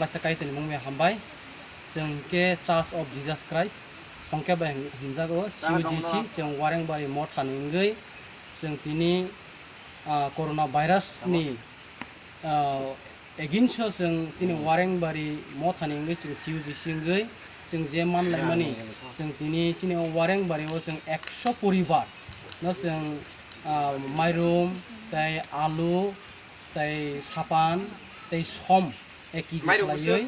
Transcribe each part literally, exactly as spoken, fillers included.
Kaisa Kaitorni mung bai hambai. Chwng khe Church of Jesus Christ, songkhe bai hin-, hinjago, C U G C, chwng Warengbari mothani wngwi, chwng tini, ah, corona virus ni, ah, against o chwng chini Warengbari mothani wngwi chwng C U G C wngwi chwng je manlaimani, chwng tini chini o Warengbari o chwng ekso poribar no chwng, ah, mairum, tei alu, tei sapan, tei som ek kg khlaiwi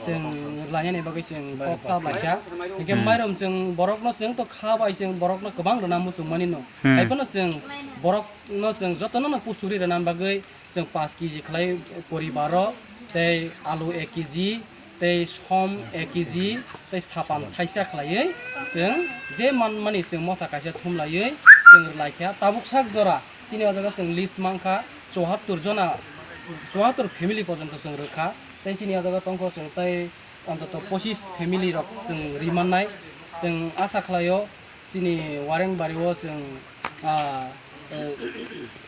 chwng rwlainani bagwi chwng kok cha blaikha. Hinkhe mairum chwng borokno chwng to kha bai chwng borokno kwbang rwna muchungmani no. Hmm. Haiphano chwng borokno chwng jotono no pusuri rwna bagwi chwng paanch kg khlai poribaro, tei alu ek kg, tei som ek kg, tei sapan thaisa khlaiwi chwng je manmani chwng motha kaisa thumlaiwi chwng rwlaikha. Tabuk sak jora chini o jaga chwng list mankha, chuahattor jona, chuahattor family porjonto chwng rwkha. Tei chini o jaga tongkho chwng tei ontoto pochis family rok chwng rimannai. Chwng asa khlaio chini Warengbari o chwng, ah, eh,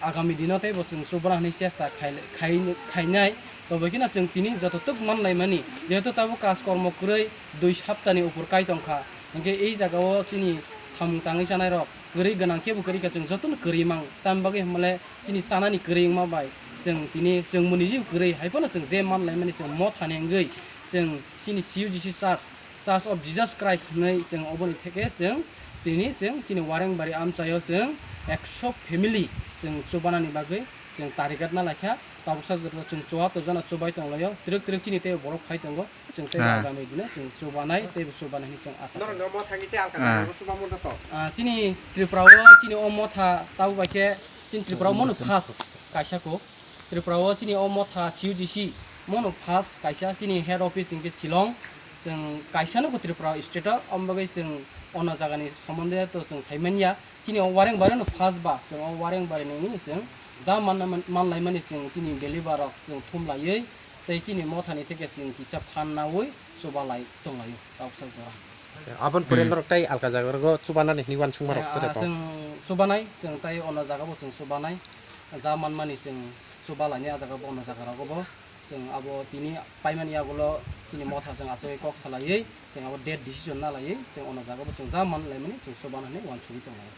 agami dino teibo chwng chubana hwnwi chesta khai-, khai-, khainai. Tobokhe no chwng tini joto twk manlaimani, jehetu tabuk kaj kormo kwrwi dui saptani upor kai tongkha, hinkhe ei jagao chini samung tangwi chanairok kwrwi gwnang khe bo kwrwi kha, chwng jotono kwrwi mang. Tamni bagwi hwnmale chini chanani kwrwi wngma bai chwng tini chwng mwnwi jio kwrwi, haiphano chwng je manlaimani chwng mothani wngwi chwng chini C U G C Church, Church of Jesus Christ hwnwi chwng oboni theke chwng tini chwng chini Warengbari amchaio chwng ekso family chwng chubanani bagwi chwng target na laikha. Tabuksa jora chwng chuahattor jona chubai tonglaio, twrwk twrwk chini tei borok phai tongo, chwng tei agami dino chwng chubanai tei chubanai hwnwi chwng acha tongo. Norokno mo thangwi tei alka jaga chuba mano to? Ah, chini Tripura o chini o motha tabuk bai khe chini Tripura o mono first kaisa kok. Tripura o chini o motha C U G C mono first kaisa, chini head office hinkhe Shillong. Chwng kaisa no bo Tripura state o, omo bagwi chwng ono jagani somonde to chwng sai manya. Chini o Warengbari no first ba, chwng o Warengbari nini chwng ja manna man-, manlaimani chwng chini believer rok chwng thumlaiwi tei chini mothani theke chwng kisa phan naui chubalai tonglaio tabuksa jora. Aboni pore norok tei alka jaga rogo chubanani hwnwi uansukma rok tere to? Chwng chubanai, chwng tei ono jaga bo chwng chubanai, ja manmani chwng chubalaini a jaga bo ono jaga rogo bo. Chwng abo tini paimani yagulo chini motha chwng achugwi kok salaiwi chwng abo date decision nalaiwi chwng ono jaga bo chwng ja manlaimani chwng chubana hwnwi uansugwi tongo.